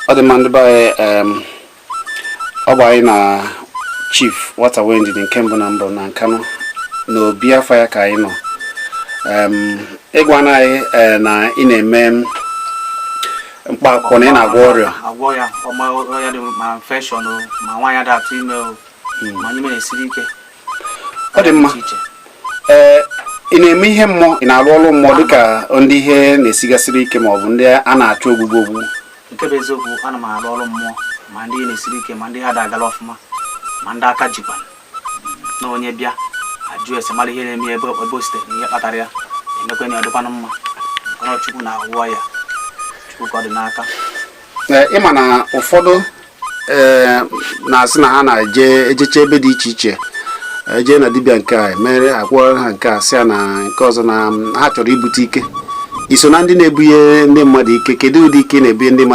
Ọ dị mma, ndị be anyị. Ọ bụ anyị na Chief Nwata Nwee Ndidi nke mbụ na mbụ na Nkanụ na obi afa ya ka anyị nọ. Ịgwa na anyị na ị na-eme mkpa akwụkwọ, na ị na-agwọ ọrịa. Agwọ ya ọma, ọrịa dị ma infection o, ma nwaanyị ada atụ ime o, ma ime na-esiri ike. Ọ dị mma. Iche iche. Ee, ị na-eme ihe mmụọ, ị na-arụ ọrụ mmụọ dịka ndị ihe na-esigasịrị ike ma ọ bụ ndị a na-achọ ogbugbu ogbugbu? Nke bụ eziokwu, ana m arụ ọrụ mmụọ, ma ndị na-esiri ike, ma ndị ha da agala ọfụma, ma ndị aka jikwa na onye bịa ajụ ese mara ihe na-eme, ebe o sitere na ihe kpatara ya, emekwa na ọ dịkwanụ mma. Ọrụ Chukwu na-agwọ ya, Chukwu ka ọ dị n'aka. Ee, ịma na ụfọdụ na-asị na ha na-eje ejecha ebe dị iche iche, eje na dibịa nke a, mere agwọ ha nke a, sị ya na nke ọzọ na ha chọrọ ibute ike. Iso na ndị na-ebunye ndị mmadụ ike? Kedu ụdị ike ị na-ebunye ndị mmadụ?